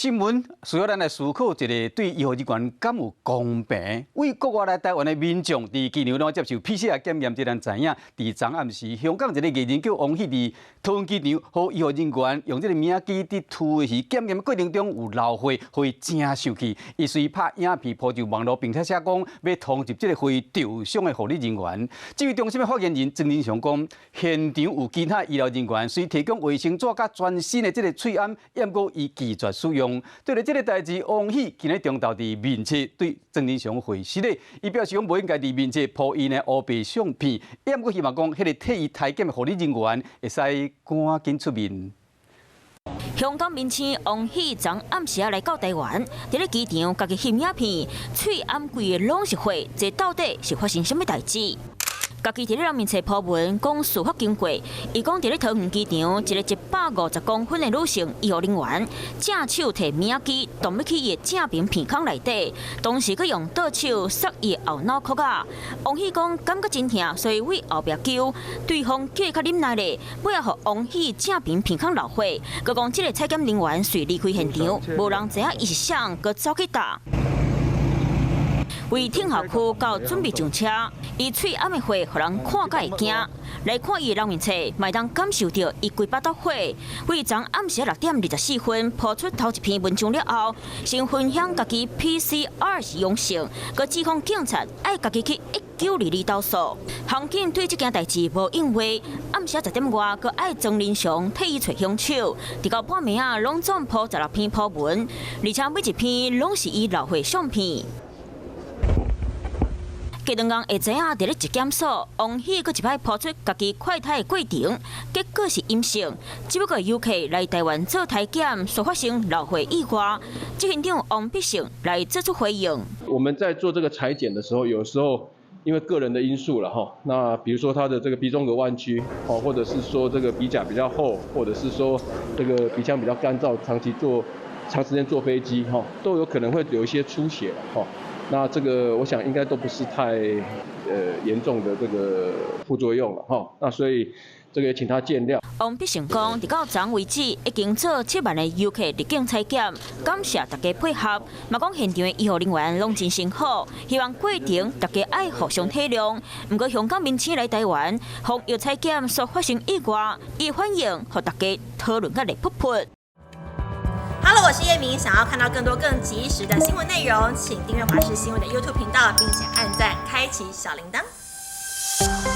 新聞需要咱來思考一下，對醫護人員敢有公平？對國外來台灣的民眾，佇機場攏接受 PCR 檢驗，這咱知影。佇昨暗時，香港一个藝人叫王喜，佇桃園機場，予醫護人員用這个物仔機佇揬耳檢驗過程中有流血，予伊誠生氣。伊隨拍影片 po 上網路，並且寫講欲通緝這个予伊著傷的護理人員。指揮中心的發言人曾仁祥講，現場有其他醫療人員雖提供衛生紙佮全新的這个喙罨，毋過伊拒絕使用。對著這个代誌，王喜今日中晝佇面冊對曾仁祥回失禮，伊表示講無應該佇面冊 po 伊的烏白相片，毋過希望講彼个替伊篩檢的護理人員會使趕緊出面。香港明星王喜昨暗時仔來到台灣，佇咧機場家己翕影片，喙罨規个攏是血，這到底是發生啥物代誌？家己佇咧人面冊 po 文講事發經過，伊講佇咧桃園機場，一个150公分的女性醫護人員，正手提物仔機，動欲去伊的正爿鼻孔內底，當時閣用倒手捒伊的後腦殼仔。王喜講感覺真疼，所以對後壁揪，對方叫伊較忍耐咧，尾仔予王喜正爿鼻孔流血。閣講這个採檢人員隨離開現場，無人知影伊是誰，閣走去佗。為等候區到準備上車，伊喙罨的血，予人看甲會驚。來看伊的人面冊，嘛會當感受著伊規腹肚火。對昨暗時6點24分，拋出頭一篇文章了後，先分享家己 PCR 是陽性，閣指控警察愛家己去1922投訴。刑警對這件代誌無應話。暗時10點外，閣愛曾仁祥替伊揣兇手。直到半暝仔，攏總 po 16篇 po 文，而且每一篇攏是伊流血相片。過兩工會知影，佇咧疾檢所，王喜閣一擺 po 出家己快篩的過程，結果是陰性。只不過遊客來台灣做篩檢，所發生流血意外，執行長王必勝來做出回應。我們在做這個採檢的時候，有時候因為個人的因素了哈，那比如說他的這個鼻中隔彎曲，哦，或者是說這個鼻甲比較厚，或者是說這個鼻腔比較乾燥，長期坐長時間坐飛機，哈，都有可能會有一些出血，哈。那這個我想應該都不是太嚴重的這個副作用了哈。那所以這個也請他見諒。王必勝講，直到昨為止已經做7萬个遊客入境採檢，感謝大家配合。嘛講現場的醫護人員攏真辛苦，希望過程大家愛互相體諒。毋過香港明星來台灣防疫採檢所發生意外，伊歡迎予大家討論甲熱噗噗。 Hello，我是葉明，想要看到更多更及時的新聞內容，請訂閱華視新聞的 YouTube 頻道，並且按讚，開啟小鈴鐺。